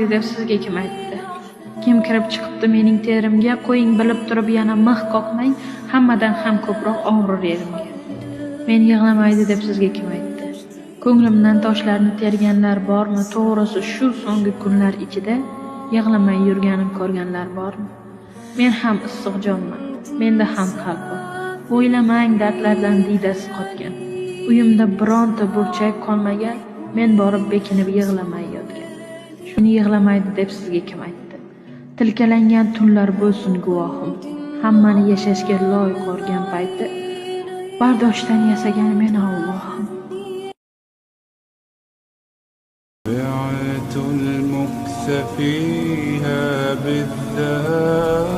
Yig'lamaydi deb sizga kim aytdi? Kim kirib chiqibdi mening terimga, qo'ying, bilib turib yana mix qoqmang, hammadan ham ko'proq og'rir yerimga. Men yig'lamaydi deb sizga kim aytdi? Ko'nglimdan toshlarni terganlar bormi? To'g'risi, shu so'nggi kunlar ichida yig'lamay yurganim ko'rganlar bormi? Men ham issiq jonman, menda ham qalb bor. O'ylamang dardlardan diydasi qotgan. Uyimda bironta burchak qolmagan, men borib bekinib yig'lamay yotgan. Shuni yig'lamaydi deb sizga kim aytdi? Tilkalangan tunlar bo'lsin guvohim. Hammani yashashga loy qorgan payti bardoshdan yasagan meni Allohim. بعت المكث فيها بالذهاب.